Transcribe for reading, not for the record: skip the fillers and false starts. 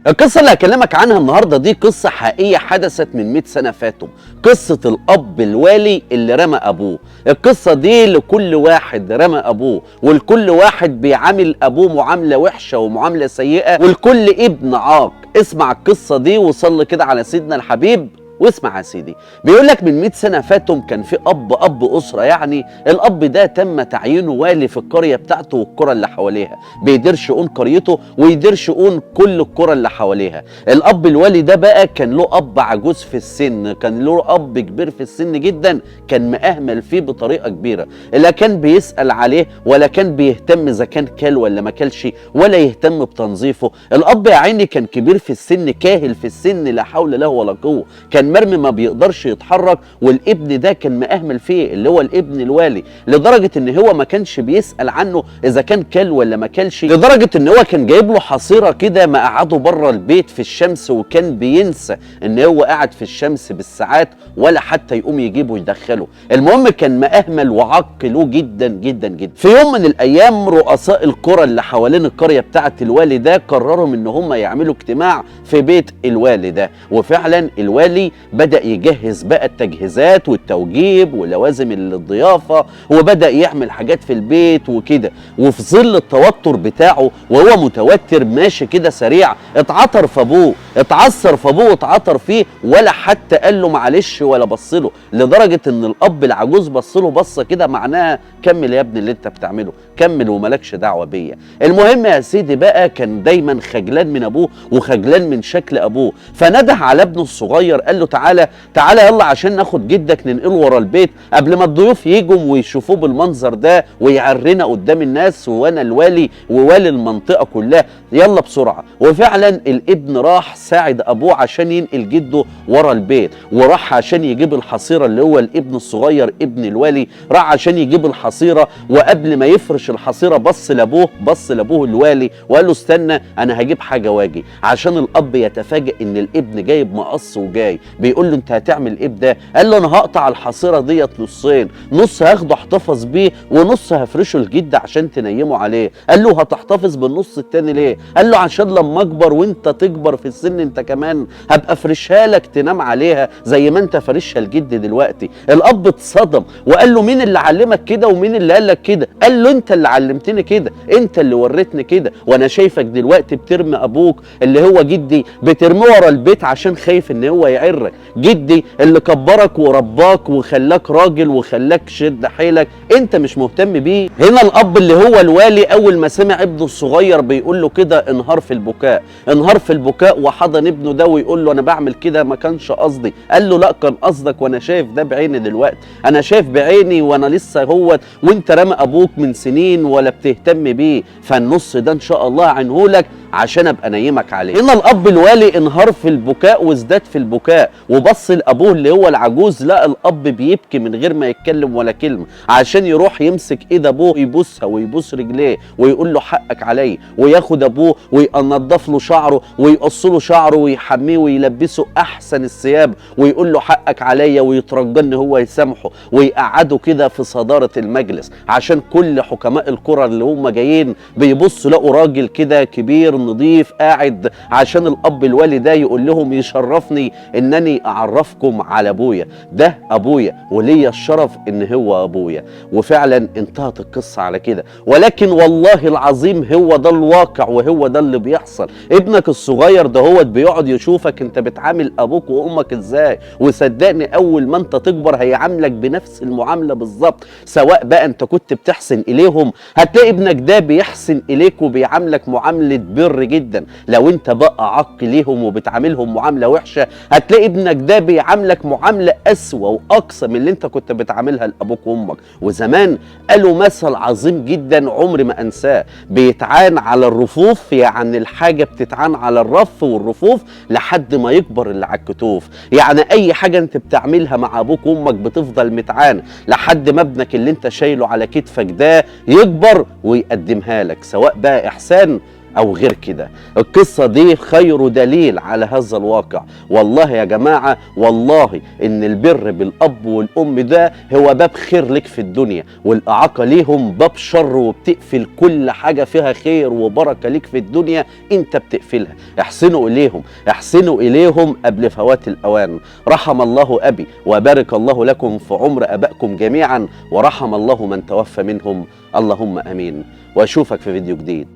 القصة اللي هكلمك عنها النهاردة دي قصة حقيقية حدثت من 100 سنة فاتوا. قصة الأب الوالي اللي رمى أبوه. القصة دي لكل واحد رمى أبوه، ولكل واحد بيعامل أبوه معاملة وحشة ومعاملة سيئة، ولكل ابن عاق. اسمع القصة دي وصل كده على سيدنا الحبيب واسمع يا سيدي. بيقول لك من 100 سنة فاتهم كان في أب أسرة، يعني الأب ده تم تعيينه والي في القرية بتاعته والقرى اللي حواليها، بيدير شؤون قريته ويدير شؤون كل القرى اللي حواليها. الأب الوالي ده بقى كان له أب عجوز في السن، كان له أب كبير في السن جدا، كان مأهمل فيه بطريقة كبيرة، لا كان بيسأل عليه ولا كان بيهتم إذا كان كل ولا ما كلش، ولا يهتم بتنظيفه. الأب يا عيني كان كبير في السن، كاهل في السن، لا حول له ولا قوة، كان مرمي ما بيقدرش يتحرك. والابن ده كان مأهمل فيه، اللي هو الابن الوالي، لدرجة ان هو ما كانش بيسأل عنه اذا كان كل ولا ما كلش، لدرجة ان هو كان جايب له حصيرة كده ما قعدة بره البيت في الشمس، وكان بينسى ان هو قاعد في الشمس بالساعات ولا حتى يقوم يجيبه ويدخله. المهم كان مأهمل وعقله جدا جدا جدا. في يوم من الايام رؤساء القرى اللي حوالين القرية بتاعة الوالي ده قرروا ان هم يعملوا اجتماع في بيت الوالي ده، وفعلا الوالي بدأ يجهز بقى التجهيزات والتوجيب ولوازم الضيافة، وبدأ يعمل حاجات في البيت وكده. وفي ظل التوتر بتاعه وهو متوتر ماشي كده سريع، اتعثر في ابوه، اتعثر في ابوه واتعثر فيه، ولا حتى قال له معلش ولا بص له، لدرجة ان الاب العجوز بص له بصة كده معناها كمل يا ابني اللي انت بتعمله، كمل وملكش دعوة بيا. المهم يا سيدي بقى كان دايما خجلان من ابوه وخجلان من شكل ابوه، فنده على ابنه الصغير قال له تعالى تعالى يلا عشان ناخد جدك ننقله ورا البيت قبل ما الضيوف يجوا ويشوفوه بالمنظر ده ويعرنا قدام الناس، وانا الوالي ووالي المنطقة كلها، يلا بسرعة. وفعلا الابن راح ساعد ابوه عشان ينقل جده ورا البيت، وراح عشان يجيب الحصيرة، اللي هو الابن الصغير ابن الوالي راح عشان يجيب الحصيرة، وقبل ما يفرش الحصيرة بص لابوه، بص لابوه الوالي وقال له استنى انا هجيب حاجة واجي، عشان الاب يتفاجئ ان الابن جايب مقص وجاي بيقول له انت هتعمل ايه بده؟ قال له انا هقطع الحصيرة ديت نصين، نص هاخده احتفظ بيه ونص هفرشه لجد عشان تنيمه عليه. قال له هتحتفظ بالنص التاني ليه؟ قال له عشان لما اكبر وانت تكبر في السن انت كمان هبقى افرشها لك تنام عليها زي ما انت فرشها لجد دلوقتي. الاب اتصدم وقال له مين اللي علمك كده ومين اللي قال لك كده؟ قال له انت اللي علمتني كده، انت اللي وريتني كده، وانا شايفك دلوقتي بترمي ابوك اللي هو جدي بترميه ورا البيت عشان خايف ان هو يعرك، جدي اللي كبرك ورباك وخلاك راجل وخلاك شد حيلك انت مش مهتم بيه. هنا الاب اللي هو الوالي اول ما سمع ابنه الصغير بيقول له كده انهار في البكاء، انهار في البكاء وحضن ابنه ده ويقول له انا بعمل كده ما كانش قصدي. قال له لا كان قصدك، وانا شايف ده بعيني دلوقتي، انا شايف بعيني وانا لسه هو وانت رامي ابوك من سنين ولا بتهتم بيه، فالنص ده ان شاء الله عنهولك عشان ابقى نايمك عليه. هنا الاب الوالي انهار في البكاء وازداد في البكاء، وبص لابوه اللي هو العجوز، لقى الاب بيبكي من غير ما يتكلم ولا كلمة، عشان يروح يمسك ايد ابوه يبوسها ويبوس رجليه ويقول له حقك عليا، وياخد ابوه وينضف له شعره ويقص له شعره ويحميه ويلبسه احسن الثياب ويقول له حقك عليا، ويترجى ان هو يسامحه ويقعده كده في صدارة المجلس، عشان كل حكماء القرى اللي هم جايين بيبصوا لقوا راجل كده كبير نظيف قاعد، عشان الاب الوالي ده يقول لهم يشرفني انني اعرفكم على ابويا، ده ابويا وليا الشرف ان هو ابويا. وفعلا انتهت القصة على كده، ولكن والله العظيم هو ده الواقع وهو ده اللي بيحصل. ابنك الصغير ده هو بيقعد يشوفك انت بتعامل ابوك وامك ازاي، وصدقني اول ما انت تكبر هيعاملك بنفس المعاملة بالظبط، سواء بقى انت كنت بتحسن اليهم هتلاقي ابنك ده بيحسن اليك وبيعاملك معاملة بر جدا، لو انت بقى عق ليهم وبتعاملهم معاملة وحشة هتلاقي ابنك ده بيعاملك معاملة اسوأ واقصى من اللي انت كنت بتعاملها لابوك وامك. وزمان قالوا مثل عظيم جدا عمري ما انساه، بيتعان على الرفوف، يعني الحاجة بتتعان على الرف والرفوف لحد ما يكبر اللي على الكتوف، يعني اي حاجة انت بتعملها مع ابوك وامك بتفضل متعانه لحد ما ابنك اللي انت شايله على كتفك ده يكبر ويقدمها لك، سواء بقى احسان او غير كده. القصة دي خير دليل على هذا الواقع. والله يا جماعة، والله ان البر بالاب والام ده هو باب خير لك في الدنيا، والاعاقة ليهم باب شر، وبتقفل كل حاجة فيها خير وبركة ليك في الدنيا انت بتقفلها. احسنوا اليهم، احسنوا اليهم قبل فوات الاوان. رحم الله ابي وبارك الله لكم في عمر ابائكم جميعا، ورحم الله من توفى منهم، اللهم امين. واشوفك في فيديو جديد.